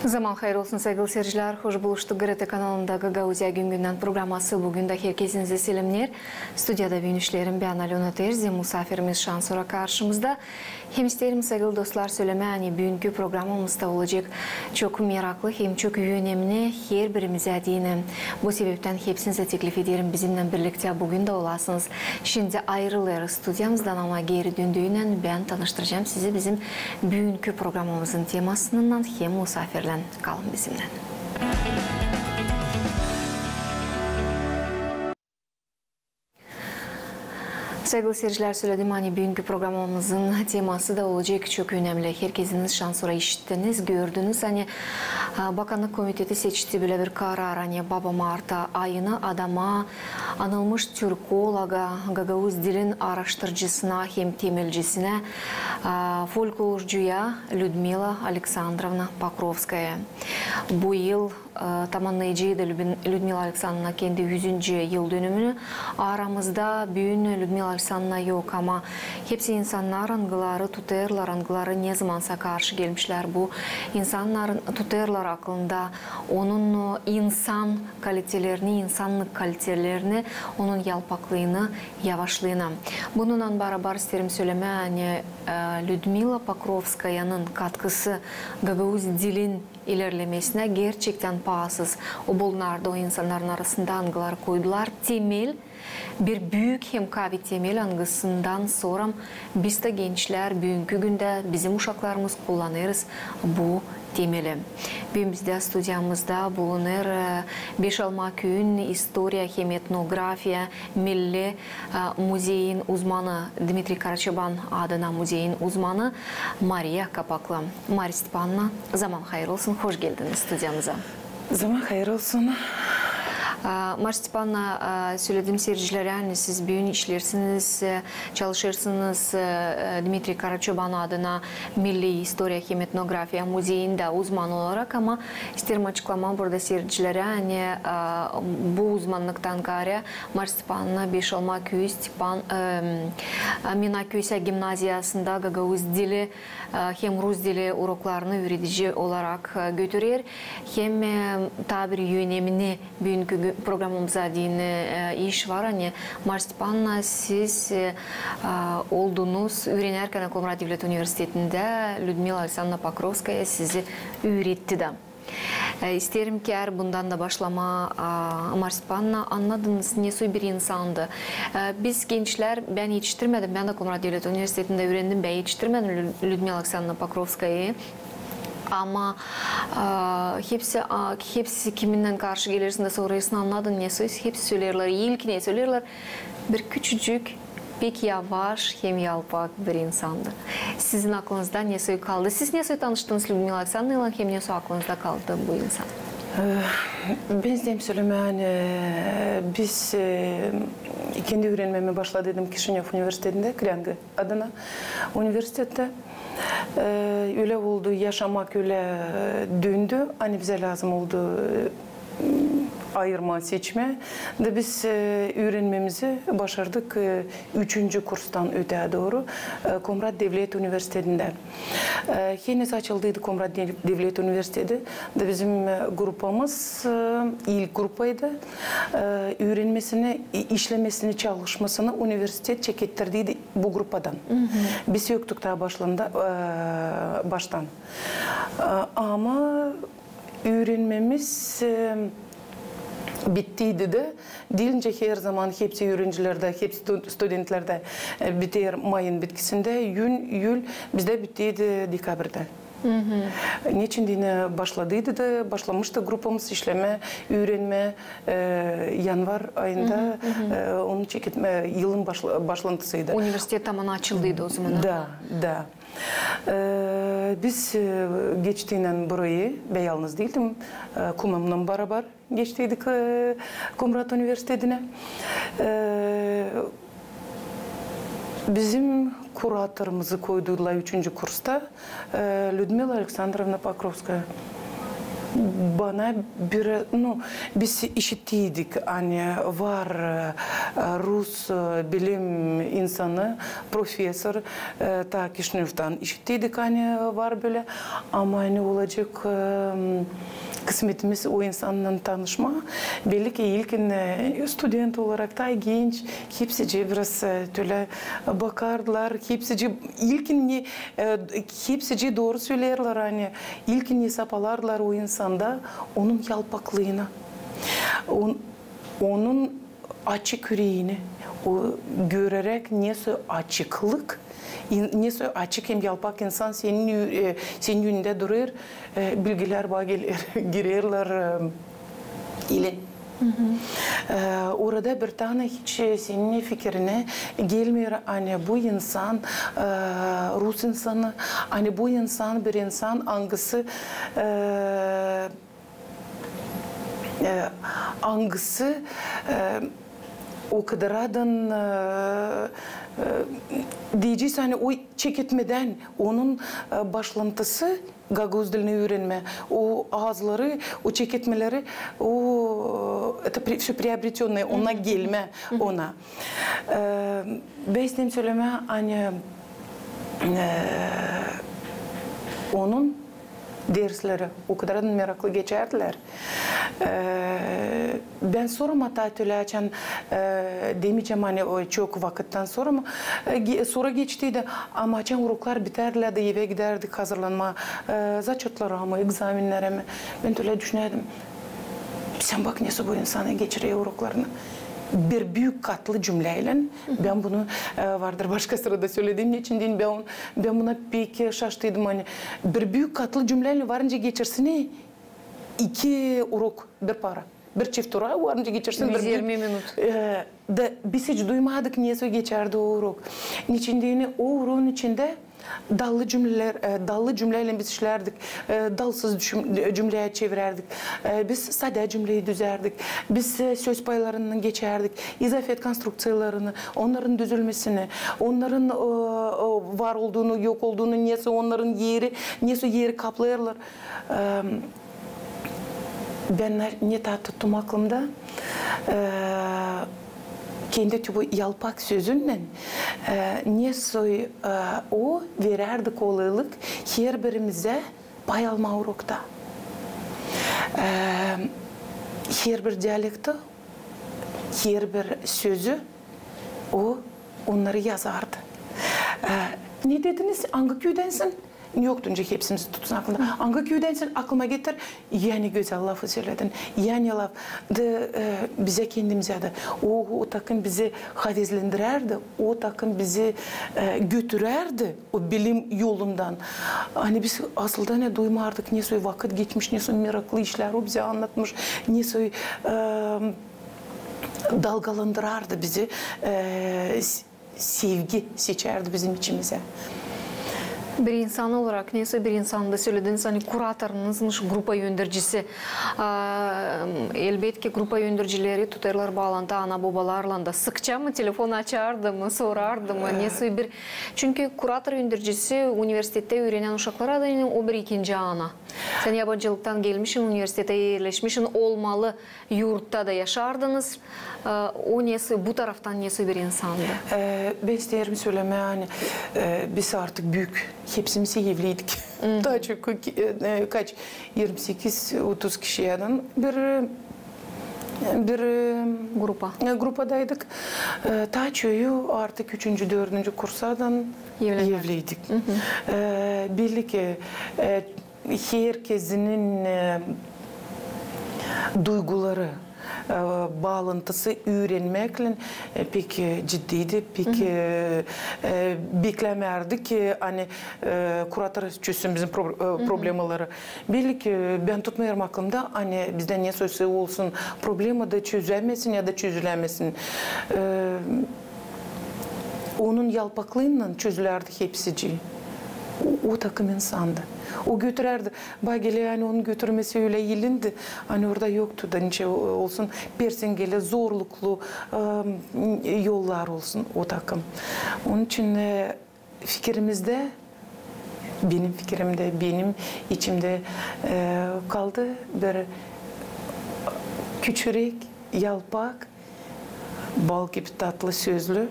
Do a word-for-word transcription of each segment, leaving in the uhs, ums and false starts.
Zaman hayır olsun, saygılı seyircilär. Hoş buluştuk. GRT kanalında Gagauziya gün-gündän programası bugün dä herkezinizi selämneer. Studiyada büün işleerim bän, Alöna Terzi, musaafirimiz şan sora karşımızda. Hem isteerim, saygılı dostlar, sölemää, ani büünkü programamızda olacek çok meraklı hem çok önemli, herbirimizi adına. Bu sebeptän hepsinizä teklif ederim, bizimnän birliktä bugün dä olasınız. Şindi ayırılêrız studiyamızdan, ama geeri döndüynän bän tanıştıracam sizi bizim büünkü programamızın temasınnan hem musaafirnän. Kalın bizimnän. Saygılı seyircilär, söledim, ani büünkü programamızın teması da olacek çok önemli. Herkeziniz şan sora işittiniz, gördünüz, ani, a, Bakannık komiteti seçti bölä bir karar, ani baba marta ayını adama, anılmış türkologa, gagauz dilin aaraştırıcısına hem temelcisinä, a, folklorcuya Lüdmila Aleksandrovna Pokrovskaya. Bu yıl e, tamannayaceydı Lüdmila Aleksandrovna kendi üzüncü yıldönümünü. Aramızda büün Lüdmila Aleksandrovna yok, ama hepsi insannar, angıları tutêrlar, angıları nezamansa karşı gelmişlär bu insannarın, tutêrlar aklında onun, e, insan kalitelerini, insannık kalitelerini, onun yalpaklıını, yavaşlıını. Bununnan barabar isteerim sölemää, ani, e, Lüdmila Pokrovskayanın katkısı gagauz dilin ilerlemesinä gerçektän paasız. O bulunardı o insannarın arasında, angıları koydular temel, bir büük hem kaavi temel, angısından sora biz dä gençlär büünkü gündä, bizim uşaklarımız kullanêrız bu temeli. Büün bizdä studiyamızda bulunêr, e, Beşalma küüyün istoriya hem etnografiya milli, e, muzeyin uzmanı, Dmitriy Karaçoban adına muzeyin uzmanı Mariya Kapaklı. Mariya Stepanovna, zaman hayır olsun, hoş geldiniz studiyamıza. Zaman hayır olsun. A, Mariya Stepanovna, a, söledim seyircilerä, ani siz büün işleersiniz, e, çalışêrsınız, e, e, Dmitriy Karaçoban adına milli istoriya hem etnografiya muzeyindä uzman olarak, ama isteerim açıklamaa burada seyircilerä, ani, a, bu uzmannıktan kaarä Mariya Stepanovna Beşalma küüyü Stepan, e, Mena küüyü gimnaziyasında gagauz dili, e, hem rus dili uroklarını üüredici olarak, e, götürer. Hem, e, taa bir önemli büünkü gü-, programamıza deyni, e, iş var, ani Mariya Stepanovna, siz, e, e, oldunuz üürenärkän Komrat devlet universitetindä, Lüdmila Aleksandrovna Pokrovskaya sizi üüretti dä. E, isteerim ki, eer bundan da başlamaa, a, Mariya Stepanovna, annadınız, nesoy bir insandı. E, biz gençlär, bän etiştirmedim, bän dä Komrat devlet universitetindä üürendim, bän etiştirmedim Lü-, Lüdmila Aleksandrovna Pokrovskayayı. Ama, a, hepsi, a, hepsi kiminnän karşı gelersin dä sorêrsın, annadın nesoy, hepsi söleerlär, ilk ne söleerlär, bir küçücük, pek yavaş hem yalpak bir insandı. Sizin aklınızda nesoy kaldı? Siz nesoy tanıştınız Lüdmila Aleksandrovnaylan hem nesoy aklınızda kaldı bu insan? E, bän isteerim sölemää, ani biz, e, kendi üürenmemi başladıydım Kişinöv universitetindä, Krengı adına universitettä. E, ölä oldu, yaşamak ölä döndü, ani bizä lääzım oldu, e, ayırmaa, seçmää. Da biz, e, üürenmemizi başardık, e, üçüncü kurstan ötää dooru, e, Komrat devlet universitetindä. E, henüz açıldıydı Komrat dev-, devlet universiteti. Da bizim, e, gruppamız, e, ilk gruppaydı. E, üürenmesini, i-, işlemesini, çalışmasını universitet çekettirdiydi bu gruppadan. Biz yoktuk taa başlanda, e, baştan. E, ama üürenmemiz, e, bittiydi dä. Diil nicä herzaman hepsi üürencilerdä, hepsi stu-, studentlerdä, e, biter mayın bitkisindä, iyün, iyül, bizdä bittiydi dekabrdä. Neçin deyni başladıydı da, başlamıştı gruppamız işlemää, üürenmää, e, yanvar ayında, e, onu çeketmää, yılın başla-, başlantısıydı. Universitet taman açıldıydı o zaman, ha? Da, da. E, biz, e, geçtiynän burayı, bän yalnız diildim, e, kuumamnan barabar geçtiydik, e, Komrat universitetinä. E, bizim kuratorumuzı koyduydılar üçüncü kursta, e, Lüdmila Aleksandrovna Pokrovskaya. Bana bir, nu, biz işittiydik, ani var, e, rus, e, bilim insanı, profesor, e, ta Kişinövdan işittiydik, ani var bölä, ama ani olacek, e, kısmetimiz o insannan tanışmaa. Belli ki ilkin, e, student olarak ta genç, hepsicii biraz, e, tölä bakardılar, hepsicii ilkin ne, e, hepsicii dooru söleerlär, ani ilkin ne sapalardılar o insanda, onun yalpaklıını, on-, onun açık üreeni, o, göreräk nesoy açıklık, in-, nesoy açık hem yalpak insan senin ü-, e, senin önündä durêr, e, bilgilär baa geler, girerlär, e, ilin. E, orada bir tanä hiç, e, senin fikirinä gelmeer, ani bu insan, e, rus insanı, ani bu insan bir insan, angısı, e, e, angısı, e, o kadar adan, e, e, deyecez, ani o çeketmedän, onun, e, başlantısı gagauz dilini üürenmä, o aazları, o çeketmeleri, o, это при-, всё приобретённое, ona gelmä, ona. E, bän isteerim sölemää, ani, e, onun dersleri o kadar adan meraklı geçärdilär. E, bän sora, taa tölä açan, e, demeyecäm, ani o çok vakıttan sora mı, e, ge-, sora geçtiydi, ama açan uroklar bitärdi, evä gidärdik hazırlanmaa, e, zaçotlara mı, ekzamennerä mi. Bän tölä düşünärdim, sän bak, nesoy bu insanı geçirer uroklarını. Bir büük katlı cümläylän, bän bunu, e, vardır başka sırada sölediim, neçin deyni bän, bän buna pek, e, şaştıydım, ani bir büük katlı cümläylän var nicä geçirsin, e, iki urok bir para. Bir çift urok var nicä geçirsin bir büük. Üüz irmi minut. E, da biz hiç duymadık, nesoy geçärdi o urok. Neçin deyni o uroun içindä dallı cümlelär, e, dallı cümläylän biz işlärdik, e, dalsız düşün-, cümleyä çevirärdik. E, biz sadä cümleyi düzärdik. Biz, e, söz paylarını geçärdik. İzafet konstrukţiyalarını, onnarın düzülmesini, onnarın, e, e, var olduunu, yok olduunu, nesoy onnarın eri, nesoy eri kaplêêrlar. E, Bän ne, ne taa tuttum aklımda, e, kendi bu yalpak sözünnän, e, nesoy, e, o verärdi kolaylık herbirimizä pay almaa urokta. E, herbir dialekti, herbir sözü o onnarı yazardı. E, ne dediniz, angı küüdänsin? Yok, nicä hepsimiz tutsun aklında. Angı küüdänsin, aklıma getir, ani gözäl lafı söledin, ani laf. Da, e, bizä kendimizä dä. O, o takım bizi havezlendirärdi, o takım bizi, e, götürärdi o bilim yolundan. Ani biz asılda ne duymardık, nesoy vakıt geçmiş, nesoy meraklı işlär o bizä annatmış, nesoy, e, dalgalandırardı bizi, e, s-, sevgi seçärdi bizim içimizä. Bir insan olarak, nesoy bir insan da sölediniz, ani kuratorunuzmuş grupa öndercisi. A, elbetki, grupa öndercileri tutêrlar baalantı ana-bobalarlan da. Sıkça mı telefon açardı mı, sorardı mı, nesoy bir... Çünkü kurator öndercisi universitettä üürenän uşaklara da, ani o bir ikinci ana. Sän yabancılıktan gelmişsin, universitetä erleşmişsin, olmalı, yurtta da yaşardınız. E, o nesoy, bu taraftan nesoy bir insandı? E, bän isteerim sölemää, ani, e, biz artık büük, hepsimiz evliydik. Taa çok, e, e, kaç, irmi sekiz, otuz kişiyädän bir, bir, e, grupa, e, grupadaydık. E, taa çoyu artık üçüncü, dördüncü kursadan evliydik. E, belli ki, e, herkezinin, e, duyguları, e, baalantısı üürenmäklän, e, pek, e, ciddiydi, pek, e, e, beklämärdik, ani, e, kurator çözsün bizim pro-, e, problemaları. Belli ki, bän tutmêêrım aklımda, ani bizdä nesoy olsun problema da çözämesin ya da çözülämesin. E, Onun yalpaklıınnan çözülärdi hepsicii. O, o takım insandı. O götürärdi. Baa geler, ani onun götürmesi ölä ilindi, ani orada yoktu da nicä o-, olsun, persengelä zorluklu, e, yollar olsun o takım. Onun için, e, fikirimizdä Benim fikirimdä, benim içimdä, e, kaldı bir küçüräk, yalpak, bal gibi tatlı sözlü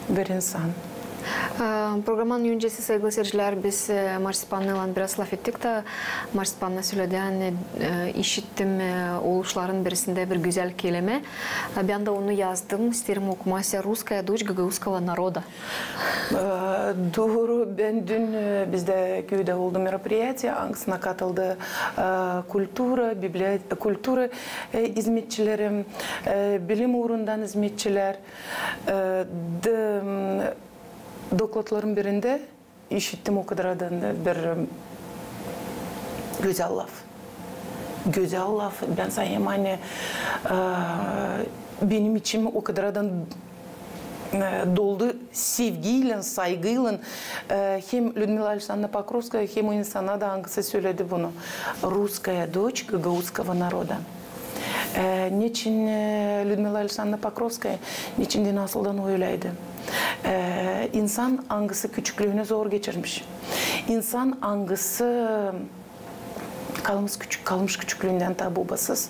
bir insan. E, programanın öncesi, saygılı seyircilär, biz, e, Marsi Stepannaylan biraz lafettik da, Marsi Stepanna söledi, ani, e, işittim, e, oluşların birisindä bir gözäl kelime. E, bän dä onu yazdım, isteerim okumaa: русская дочь гагаузского народа. E, dooru, bän dün, e, bizdä küüdä oldu мероприятие, angısına katıldı, e, kultura, biblio-, kultura, e, izmetçileri, e, bilim uurundan izmetçilär. E, d-, m, dokladların birindä işittim o kadar bir, m, gözäl laf. Gözäl laf. Bän sanêrım, ani, e, benim içim o kadar e, doldu sevgiylän, saygıylän, e, hem Lüdmila Aleksandrana Pokrovskaya, hem o insana da, angısı söledi bunu. Русская дочь гагаузского народа. E, neçin, e, Lüdmila Aleksandrana Pokrovskaya, neçin deyni asıldan o öläydi. E, insan, angısı küçüklüünü zor geçirmiş. İnsan, angısı kalmış küçük, kalmış küçüklüündän taa bobasız.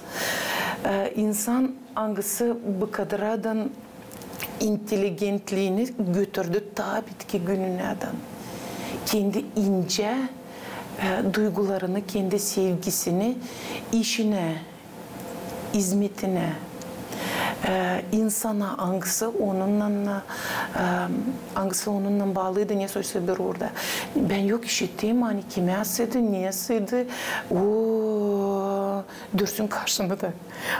E, insan, angısı bu kadaradan inteligentliini götürdü taa bitki gününädän. Kendi incä, e, duygularını, kendi sevgisini işinä, izmetinä, e, insana, angısı onunnan, e, angısı onunnan baalıydı, nesoysa bir uurda. Bän yok işittim, ani kimäsiydi, nesiydi, o dürsün karşımda.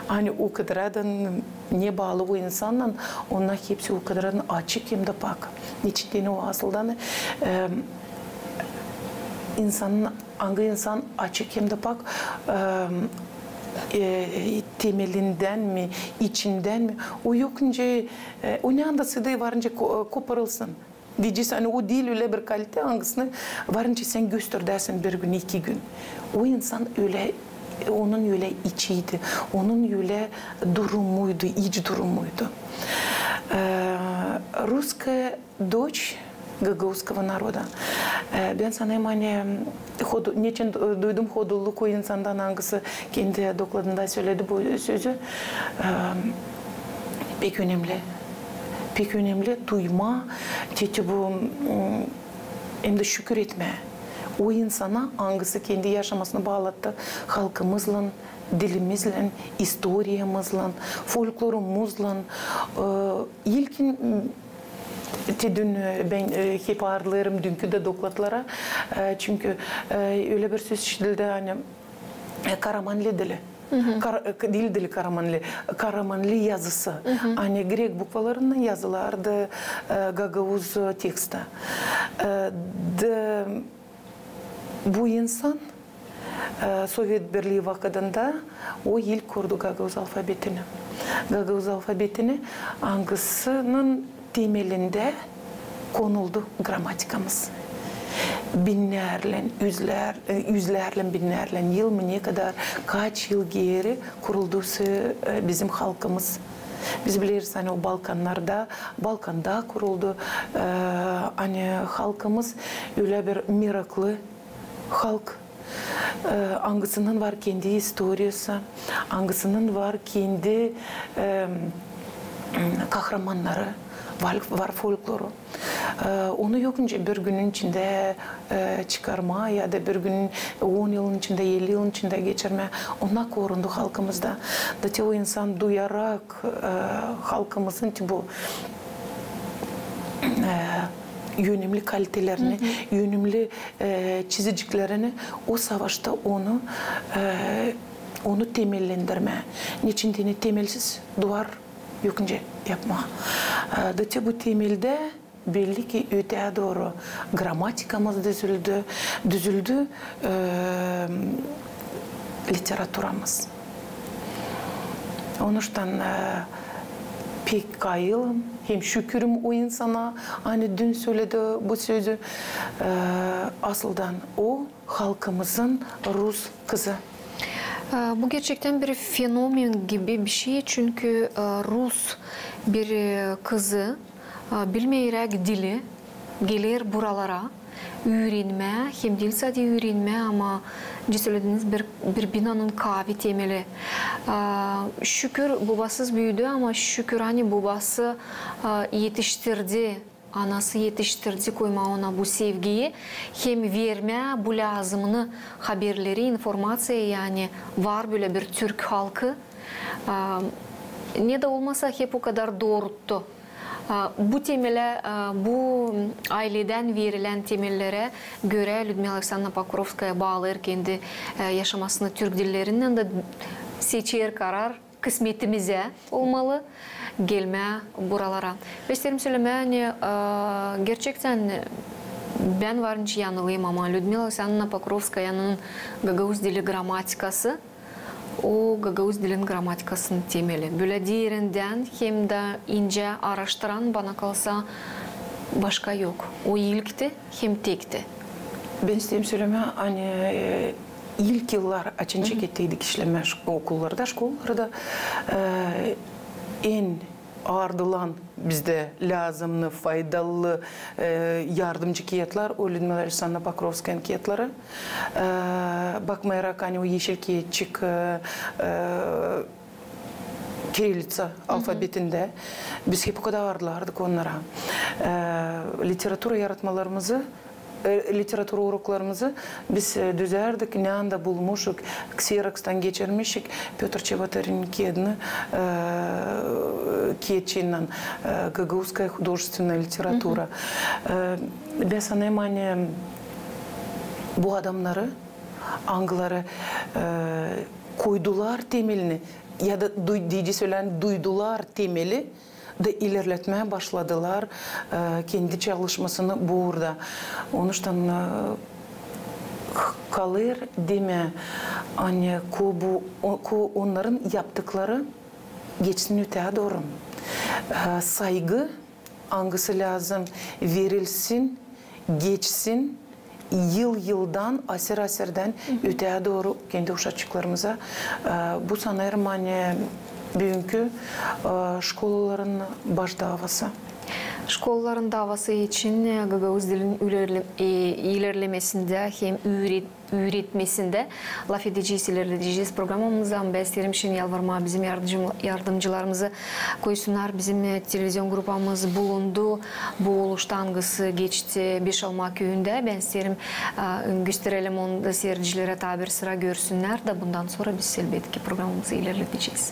Ani o kadaradan ne baalı o insannan, onnar hepsi o kadaradan açık hem dä pak. Neçin deyni o asıldan, e, insanın, angı insan açık hem dä pak, e, e, temelindän mi, içindän mi, o yok nicä, e, o ne andasıydı, var nicä ko-, koparılsın. Deyecäm, ani o diil ölä bir kalite, angısını var nicä sän gösterdäsin bir gün, iki gün. O insan ölä, onun ölä içiydi, onun ölä durumuydu, iç durumuydu. E, русская дочь гагаузского народа. E, bän sanêrım, ani, hodu-, neçin du-, duydum hodulluk o insandan, angısı kendi dokladında söledi bu sözü. E, pek önemli. Pek önemli duymaa, te, te bu, m, hem dä şükür etmää o insana, angısı kendi yaşamasını baalattı halkımızlan, dilimizlän, istoriyamızlan, folklorumuzlan. E, ilkin, m, te dün, e, bän, e, hep aarlêêrım dünkü dä dokladlara, e, çünkü, e, ölä bir söz işidildi, ani, e, karamanli dili. Kar-, e, diil dili karamanli, karamanli yazısı. Ani grek bukvalarınnan yazılardı, e, gagauz, e, teksta. E, d-, bu insan, e, Sovet Birlii vakıdında o ilk kurdu gagauz alfabetini. Gagauz alfabetini, angısının temelindä konuldu grammatikamız. Binnärlän, üzlär-, e, üzlärlän, binnärlän yıl mı, ne kadar, kaç yıl geeri kuruldu, e, bizim halkımız. Biz bileriz, ani o Balkannarda, Balkanda kuruldu, e, ani halkımız ölä bir meraklı halk, e, angısının var kendi istoriyası, angısının var kendi, e, kahramannarı, var, var folkloru. E, onu yok nicä bir günün içindä, e, çıkarmaa ya da bir günün, on yılın içindä, elli yılın içindä geçirmää. Onnar korundu halkımızda. Da te o insan duyarak, e, halkımızın te bu, e, önemli kalitelerini, önemli, e, çiziciklerini, o savaşta onu, e, onu temellendirmää. Neçin deyni temelsiz duvar yok nicä yapmaa. E, da te bu temeldä belli ki öteyä dooru grammatikamız düzüldü, düzüldü, e, literaturamız. Onuştan, e, pek kayılım, hem şükürüm o insana, ani dün söledi bu sözü, e, asıldan o halkımızın rus kızı. E, bu gerçektän bir fenomen gibi bir şey, çünkü, e, rus bir, e, kızı, e, bilmeyeräk dili, geler buralara, üürenmää, hem diil sade üürenmää, ama, nicä sölediniz, bir, bir binanın kaavi temeli. Aa, şükür, bobasız büüdü, ama şükür, ani bobası, aa, etiştirdi, anası etiştirdi koymaa ona bu sevgiyi, hem vermää bu lääzımnı haberleri, informaţiya, ani var bölä bir türk halkı. Aa, ne dä olmasa, hep o kadar dooruttu. Aa, bu temelä, aa, bu ayledän verilän temellerä görä Lüdmila Aleksandrovna Pokrovskaya baalêêr kendi, e, yaşamasını türk dillerinnän dä seçer karar, kısmetimizä olmalı gelmää buralara. Bän isteerim sölemää, ani, aa, gerçektän bän var nicä yanılêêrım, ama Lüdmila Aleksandrovna Pokrovskayanın gagauz dili gramatikası, o gagauz dilin gramatikasının temeli. Bölä derindän hem dä incä aaraştıran, bana kalsa, başka yok. O ilkti hem tekti. Bän isteerim sölemää, ani, e, ilk yıllar, açan çekettiydik işlemää şk-, okullarda, şkolalarda, e, en aardılan bizdä lääzımnı, faydalı, e, yardımcı kiyatlar, o Lüdmila Aleksandrovna Pokrovskayanın kiyatları. E, bakmayarak, ani o eşil kiyatçık, e, e, kirillitsa alfabetindä, biz hep o kadar aardılardık onnara. E, literatura yaratmalarımızı e, literatura uroklarımızı biz, e, düzärdik, ne anda bulmuştuk, kserokstan geçirmiştik Pötr Çebotarinin kiyadını, e, kiyatçıınnan, e, «Гагаузская художественная литература». E, bän sanêrım, ani bu adamnarı, angıları, e, koydular temelini, ya da duy-, deyci sölän, duydular temeli, da ilerletmää başladılar, e, kendi çalışmasını bu uurda. Onuştan, e, kalêr demää, ani ko bu, o, ko onnarın yaptıkları geçsin ötää dooru. E, saygı, angısı lääzım, verilsin, geçsin, yıl-yıldan, aser-aserdän ötää dooru kendi uşakçıklarımıza. E, bu, sanêrım, ani büünkü, e, şkolaların baş daavası. Şkolaların daavası için, e, gagauz dilin ilerle-, e, ilerlemesindä hem üüret-, üüretmesindä lafedecez, ilerledecez programamızı. Ama bän isteerim şindi yalvarmaa bizim yardımcı-, yardımcılarımızı koysunnar. Bizim, e, televizion grupamız bulundu bu oluşta, angısı geçti Beşalma küüyündä. Bän isteerim, e, gösterelim onu da siircilerä, taa bir sıra görsünnär da bundan sora biz, elbetki, programamızı ilerledecez.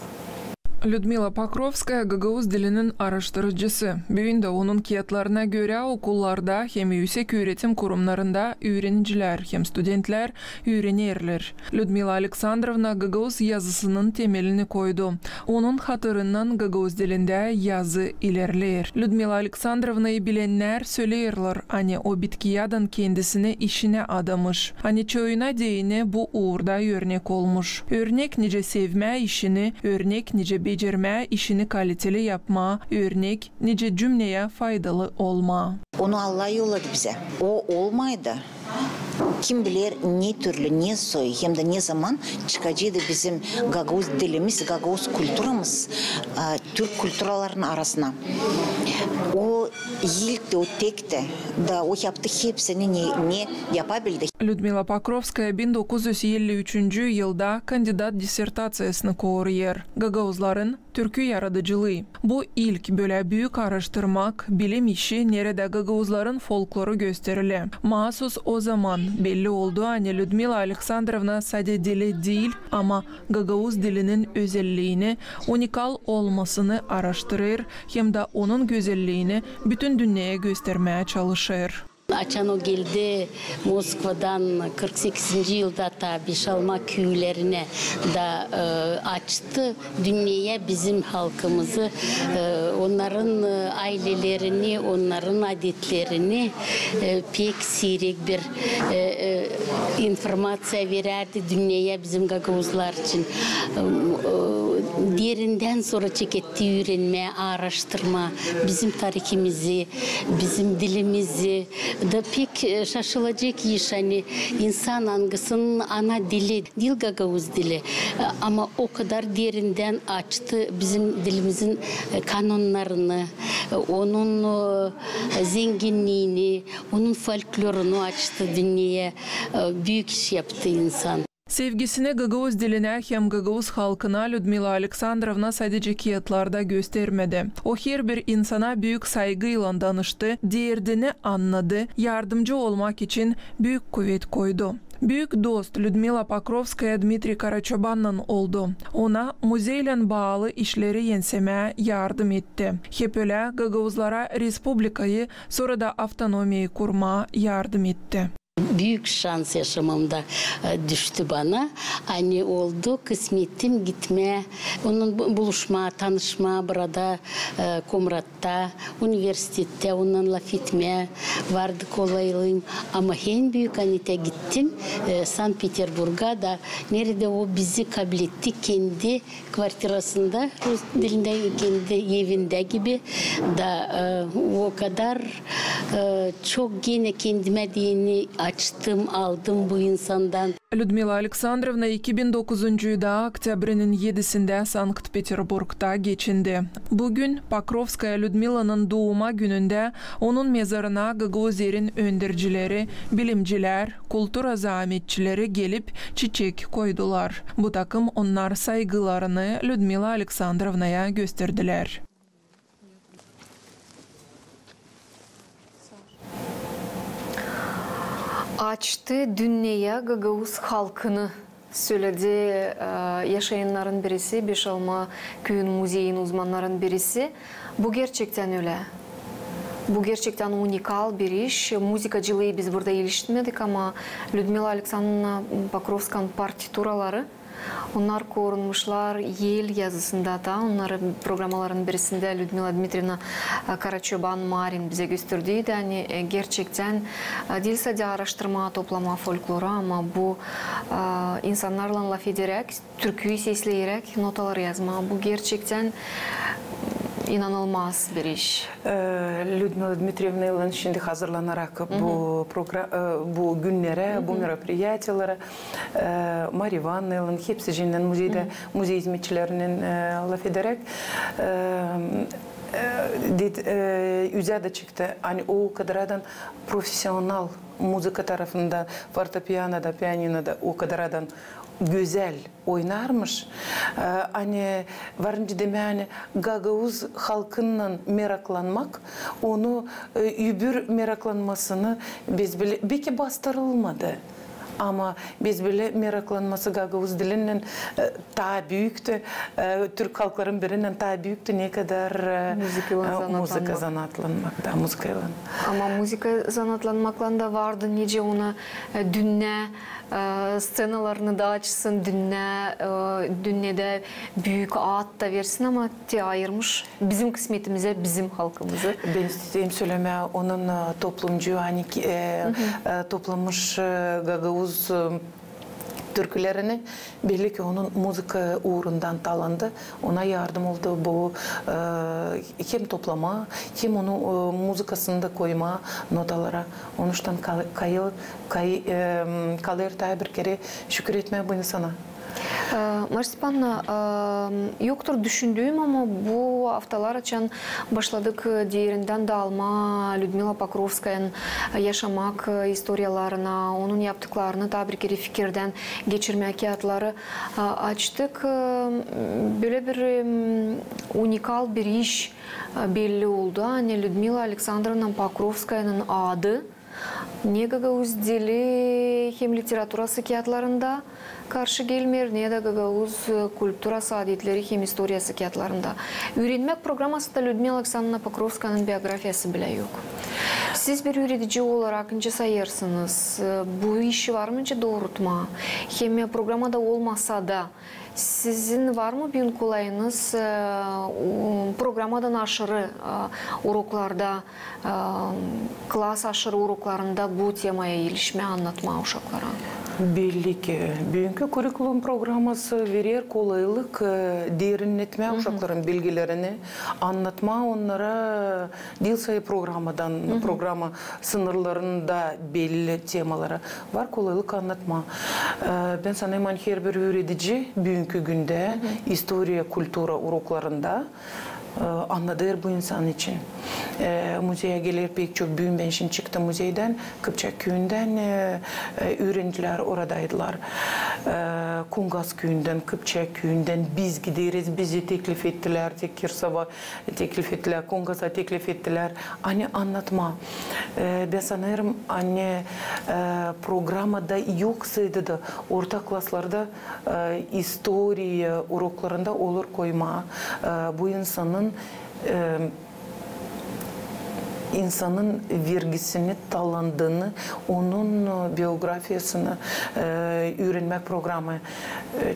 Lüdmila Pokrovskaya gagauz dilinin aaraştırıcısı. Büün dä onun kiyatlarına görä, okullarda hem üüsek üüretim kurumnarında üüreniciler hem studentlär üürenerlär. Lüdmila Aleksandrovna gagauz yazısının temelini koydu. Onun hatırından gagauz dilindä yazı ilerleer. Lüdmila Aleksandrovnayı bilennär söleerlär, ani o bitkiyadan kendisini işinä adamış, ani çoyuna deyni bu uurda örnek olmuş. Örnek nicä sevmää işini, örnek nicä becermää işini kaliteli yapmaa, örnek nicä cümneyä faydalı olmaa. Onu Allah yolladı bizä. O olmaydı, kim biler, ne türlü, ne soy, hem dä ne zaman çıkaceydı bizim gagauz dilimiz, gagauz kulturamız, a, türk kulturaların arasına. O ilkti, o tekti, da o yaptı hepsini, ne, ne yapabildi. Lüdmila Pokrovskaya bin dokuz üz elli üçüncü yılda kandidat dissertaţiyasını koruêr. Gagauzların türkü yaradıcılıı. Bu ilk bölä büük aaraştırmak, bilim işi, neredä gagauzların folkloru gösterilä. Maasus o zaman belli oldu, ani Lüdmila Aleksandrovna sade dili diil, ama gagauz dilinin özelliini, unikal olmasını aaraştırêr, hem dä onun gözelliini bütün dünneyä göstermää çalışêr. Açan o geldi Moskvadan kırk sekizinci yılda ta Beşalma küülerinä da, e, açtı dünneyä bizim halkımızı, e, onnarın, e, aylelerini, onnarın adetlerini, e, pek siirek bir, e, e, informaţiya verärdi dünneyä bizim gagauzlar için. E, e, derindän sora çeketti üürenmää, aaraştırmaa bizim tarihimizi, bizim dilimizi, Da pek, e, şaşılacek iş, ani insan, angısının ana dili diil gagauz dili, e, ama o kadar derindän açtı bizim dilimizin, e, kanonnarını, e, onun, e, zenginniini, onun folklorunu açtı dünneyä, e, büük iş yaptı insan. Sevgisini gagauz dilinä hem gagauz halkına Lüdmila Aleksandrovna sadecä kiyatlarda göstermedi. O herbir insana büük saygıylan danıştı, derdini annadı, yardımcı olmak için büük kuvet koydu. Büük dost Lüdmila Pokrovskaya Dmitriy Karaçobannan oldu. Ona muzeylän baalı işleri ensemää yardım etti. Hep ölä gagauzlara respublikayı, sora da avtonomiyayı kurmaa yardım etti. Büük şans yaşamamda, e, düştü bana. Ani oldu kısmetim gitmää, onunnan bu-, buluşmaa, tanışmaa burada, e, Komratta, universitettä, onunnan lafetmää vardı kolaylıım. Ama en büük, ani te gittim, e, Sankt-Peterburga da, neredä o bizi kabletti kendi kvartirasında, rus dilindä, kendi evindä gibi. Da, e, o kadar, e, çok genä kendimä deyni açtım, aldım bu insandan. Lüdmila Aleksandrovna iki bin dokuzuncu yılda oktyabrinin edisindä Sankt-Peterburgta geçindi. Büün Pokrovskaya Lüdmilanın duuma günündä onun mezarına gagauzerin öndercileri, bilimcilär, kultura zaametçileri gelip çiçek koydular. Bu takım onnar saygılarını Lüdmila Aleksandrovnaya gösterdilär. Açtı dünneyä gagauz halkını, söledi, e, yaşayannarın birisi, Beşalma küüyün muzeyin uzmannarın birisi. Bu gerçektän ölä. Bu gerçektän unikal bir iş. Muzıkacılıı biz burada iliştirmedik, ama Lüdmila Aleksandrovna Pokrovskanın partituraları, onnar korunmuşlar el yazısında da, onnarı programaların birisindä Lüdmila Dmitrievna, e, Karaçoban-Marin bizä gösterdiydi, ani, e, gerçektän, e, diil sade aaraştırmaa, toplamaa folkloru, ama bu, e, insannarlan lafederäk, türküyü sesleyeräk notalar yazmaa. Bu gerçektän, m, inanılmaz bir iş. E, Lüdmila Dmitrievnaylan şindi hazırlanarak bu progra-, e, bu günnerä, bu meropriyatıyalara, e, Mariya İvannaylän, hepsicinnän, muzeydä, muzey izmetçilerininnän, e, lafederäk, e, e, ded-, e, üzä dä çıktı, ani o kadaradan profesional muzıka tarafından, fortepianoda, pianinoda o kadaradan gözäl oynarmış. E, ani var nicä demää, ani gagauz halkınnan meraklanmak, onu, e, öbür meraklanmasını biz bilä, beki bastırılmadı. Ama biz bilä meraklanması gagauz dilinnän, e, taa büüktü, e, türk halkların birinnän taa büüktü, ne kadar, e, muzıka zanaatlanmak. Muzıka zanaatlanmak, da, muzıkaylan. Ama muzıka zanaatlanmaklan da vardı nicä ona, e, dünnä e, sţenalarını da açsın, dünnä, e, dünnedä büük ad da versin, ama te ayırmış bizim kısmetimizä bizim halkımızı. Bän isteerim sölemää, onun, e, toplumcu, ani, e, e, toplamış, e, gagauz, e, türkülerini, belli ki, onun muzıka uurundan talandı. Ona yardım oldu bu, e, hem toplamaa, hem onu, e, muzıkasını da koymaa notalara. Onuştan kal-, kayıl-, kay-, e, kalêr taa bir kerä şükür etmää bu insana. E, Marişa Stepanovna, e, yoktur düşündüüm, ama bu aftalar, açan başladık, e, derindän daalmaa Lüdmila Pokrovskayanın, e, yaşamak, e, istoriyalarına, onun yaptıklarını taa bir kerä fikirdän geçirmää kiyatları, e, açtık. E, bölä bir, e, unikal bir iş, e, belli oldu, ani Lüdmila Aleksandrovna Pokrovskayanın adı ne gagauz dili hem literaturası kiyatlarında karşı gelmeer, ne dä gagauz, e, kulturası, adetleri hem istoriyası kiyatlarında. Üürenmäk programasında Lüdmila Aleksandrovna Pokrovskayanın biografiyası bilä yok. Siz bir üüredici olarak nicä sayêrsınız, e, bu işi var mı nicä doorutmaa? Hem programada olmasa da, sizin var mı büün kolayınız, e, u-, programadan aşırı, e, uroklarda, e, klas aşırı uroklarında bu temaya ilişmää, annatmaa uşaklara? Belli ki, büünkü kurikulum programması verer kolaylık, e, derinnetmää uşakların bilgilerini, annatmaa onnara diil sade programadan, programa sınırlarında belli temaları var kolaylık annatmaa. E, bän sanêrım, ani herbir üüredici büünkü gündä istoriya, kultura uroklarında e, annadêr bu insan için. E, muzeyä geler pek çok. Büün bän şindi çıktım muzeydän, Kıpçak küüyündän, e, e, üürencilär oradaydılar. E, Kungas küüyündän, Kıpçak küüyündän biz gideriz, bizi teklif ettilär, Tekirsava teklif ettilär, Kungasa teklif ettilär. Ani annatmaa. E, bän sanêrım, ani, e, programada yoksaydı da orta klaslarda e, istoriya uroklarında olur koymaa, e, bu insanın, e, insanın vergisini, talantını, onun, e, biografiyasını, e, üürenmäk programı. E,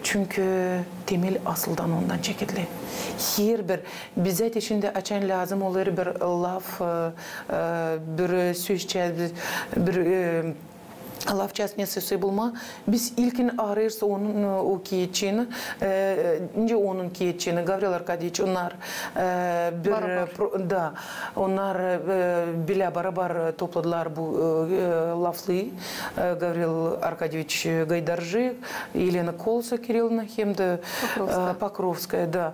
çünkü temel asıldan ondan çekediler. Herbir, bizä dä şindi açan lääzım olêr bir laf, e, e, bir söz, bir, e, lafçaasını, sesi bulmaa. Biz ilkin arêêrız onun, e, o kiyatçıını, e, nicä onun kiyatçıını, Gavril Arkadyeviç, onnar, e, bir, e, pro-, da, onnar, e, bilä barabar topladılar bu, e, e, laflıyı, e, Gavril Arkadyeviç Gaydarjı, Elena Kolsa-Kirillowna hem dä, e, Pokrovskaya, da.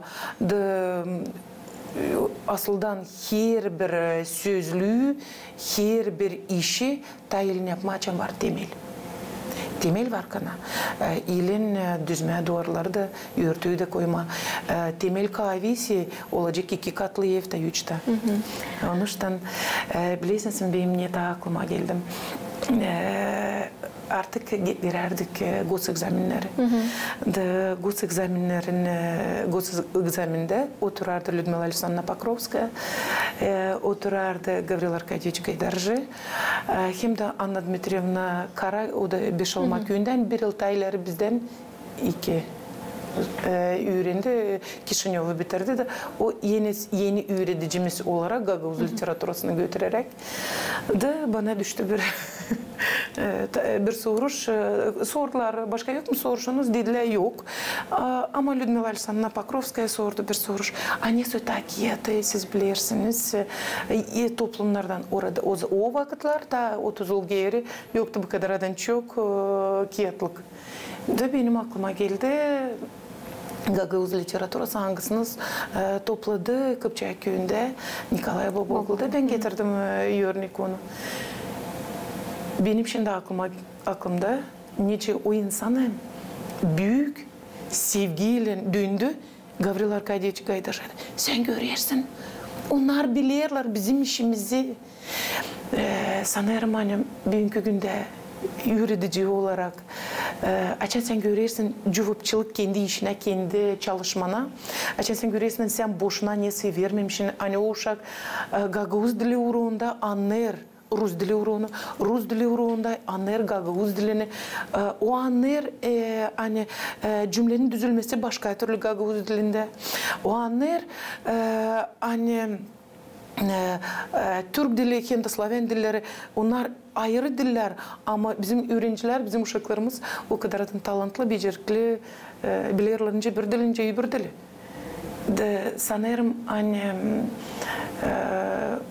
Da, e, asıldan herbir, e, sözlüü, herbir işi taa ilin yapmaa için var temel. Temel var kana. E, ilin, e, düzmää duvarları da, örtüyü dä koymaa. E, temel kaavisi olacek iki katlı ev taa, üç taa. Onuştan, e, bilersiniz, benim ne taa aklıma geldi. E, artık ge-, verärdik, e, gosegzamenneri. Da gosegzamennerin, e, gosegzamendä oturardı Lüdmila Aleksannovna Pokrovskaya, e, oturardı Gavril Arkadyeviç Gaydarjı, e, hem dä Anna Dmitriyevna Kara, o da Beşalma küüyündän, bir yıl taa ileri bizdän iki, e, üürendi, Kişinövu bitirdi da, o eni, eni üüredicimiz olarak gagauz literaturasını götüreräk. Da bana düştü bir, e, ta-, bir soruş, e, sordular, başka yok mu soruşunuz? Dedilär, yok. A, ama Lüdmila Aleksannovna Pokrovskaya sordu bir soruş. A ne soy taa kiyatı, siz bilersiniz, e, e, toplumnardan orada, o, o vakıtlar taa otuz yıl geeri yoktu bu kadar adan çok, e, kiyatlık. Da benim aklıma geldi gagauz literaturası, angısını, e, topladı Kıpçak küüyündä Nikolay Baba okulda. Bän getirdim, e, örnek onu. Benim şindi aklıma, aklımda, nicä o insanı büük sevgiylän döndü Gavril Arkadyeviç Gaydarjı. Sän görersin, onnar bilerlär bizim işimizi. E, sanêrım, ani büünkü gündä üüredici olarak, e, açan sän görersin cuvapçılık kendi işinä, kendi çalışmana, açan sän görersin, sän boşuna nesä vermemişsin, ani o uşak, e, gagauz dili uruunda annêêr rus dili uruunu, rus dili uruunda annêêr gagauz dilini, e, o annêêr, e, ani, e, cümlenin düzülmesi başka türlü gagauz dilindä, o annêêr, e, ani, e, e, türk dili hem dä slavän dilleri, onnar ayırı dillär, ama bizim üürencilär, bizim uşaklarımız o kadar da talantlı, becerikli, e, bilerlär nicä bir dili, nicä öbür dili. Da sanêrım, ani, e,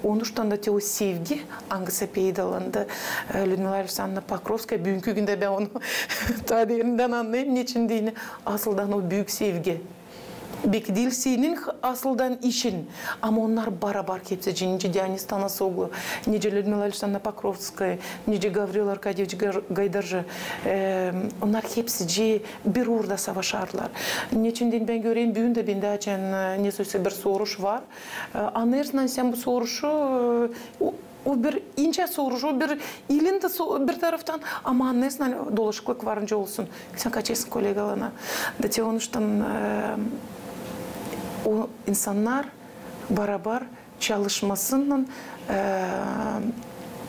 onuştan da te o sevgi, angısı peydalandı, e, Lüdmila Aleksannovna Pokrovskaya, büünkü gündä bän onu taa derindän annêêrım, neçin deyni asıldan o büük sevgi. Beki diil senin asıldan işin, ama onnar barabar hepsicii, nicä Dionis Tanasoglu, nicä Lüdmila Aleksannovna Pokrovskaya, nicä Gavril Arkadyeviç Gar-, Gaydarjı, e, onnar hepsicii bir uurda savaşêrlar. Neçin deyni bän görerim, büün dä bendä açan, e, nesoysa bir soruş var. E, annêêrsın, ani sän bu soruşu, e, o, o bir incä soruş, o bir ilin dä so-, bir taraftan, ama annêêrsın, ani dolaşıklık var, nicä olsun. Sän kaçêrsın kolegalarına. Da te onuştan, e, o insannar barabar çalışmasınnan, e,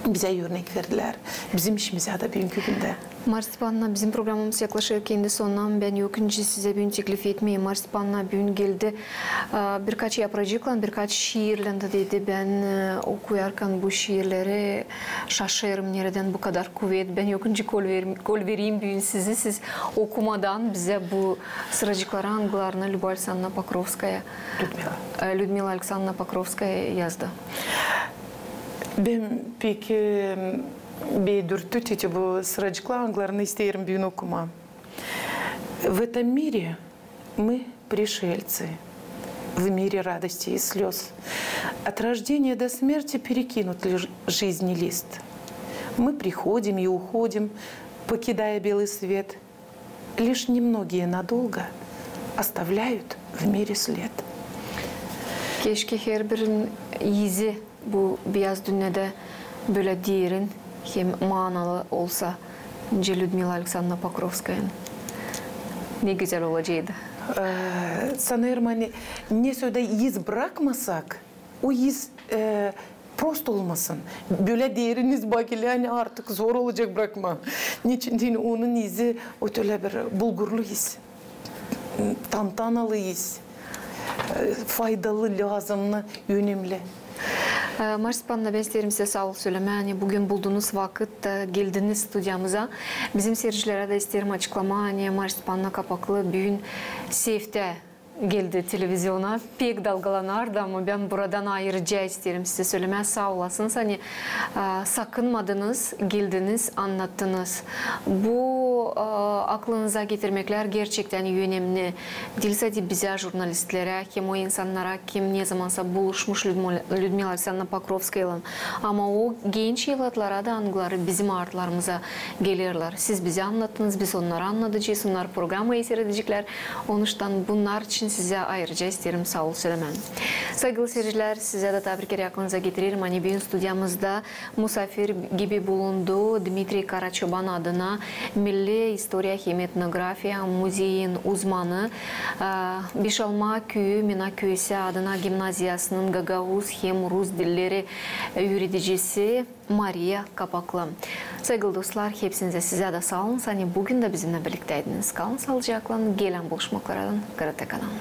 bizä örnek verdilär. Bizim işimizä dä büünkü gündä. Marya Stepanovna, bizim programamız yaklaşêr kendi sonuna. Bän yok nicä sizä büün teklif etmeyim. Marya Stepanovna büün geldi, e, birkaç yapracıklan, birkaç şiirlän dä dedi. Bän, e, okuyarkan bu şiirleri şaşêrım, neredän bu kadar kuvet. Bän yok nicä kol ver-, kol vereyim büün sizi, siz okumadan bizä bu sıracıkları, angılarını Lüba Aleksandrovna Pokrovskaya, Lüdmila. E, Lüdmila Aleksandrovna Pokrovskaya yazdı. Bän pek, e, beedürttü, çünkü bu sıracıklar, angılarını isteerim büün okumaa. В этом мире мы пришельцы, в мире радости и слёз. От рождения до смерти перекинут лишь жизни лист. Мы приходим и уходим, покидая белый свет. Лишь немногие надолго оставляют в мире след. Keşke herbirinin izi bu beyaz dünnedä bölä derin hem maanalı olsa, nicä Lüdmila Aleksandrovna Pokrovskayanın. Ne gözäl olaceydı. E, sanêrım, ani ne sö dä iz brakmasak, o iz, e, prost olmasın. Bölä derin iz bakıla, ani artık zor olacek brakmaa. Neçin deyni, onun izi o ölä bir bulgurlu iz, tantanalı iz, e, faydalı, lääzımnı, önemli. E, Marya Stepanovna, bän isteerim sizä saa ol sölemää, ani büün buldunuz vakıt, e, geldiniz studiyamıza. Bizim siircilerä dä isteerim açıklamaa, ani Marya Stepanovna Kapaklı büün seftä geldi televiziona. Pek dalgalanardı, ama bän buradan ayırıca isteerim sizä sölemää, saa olasınız, ani, e, sakınmadınız, geldiniz, annattınız. Bu, e, aklınıza getirmeklär gerçektän önemli. Diil sade bizä, jurnalistlerä, hem o insannara, kim nezamansa buluşmuş Lüdmila, Lüdmila Aleksandrovna Pokrovskayaylan. Ama o genç evlatlara da, angıları bizim artlarımıza gelerlär. Siz bizä annattınız, biz onnara annadacez, onnar programayı siiredeceklär. Onuştan bunnar için sizä ayırıca isteerim saa ol sölemää. Saygılı siircilär, sizä dä taa bir kerä aklınıza getirerim, ani büün studiyamızda musaafir gibi bulundu Dmitriy Karaçoban adına Milli istoriya hem etnografiya muzeyin uzmanı, e, Bişalma küüyü Minaküüsä adına gimnaziyasının gagauz hem rus dilleri üüredicisi Mariya Kapaklı. Saygılı dostlar, hepsinizä sizä dä saa olun, ani büün dä bizimnän birliktäydiniz. Kalın saalıcaklan, gelän buluşmaklara GRT kanalında.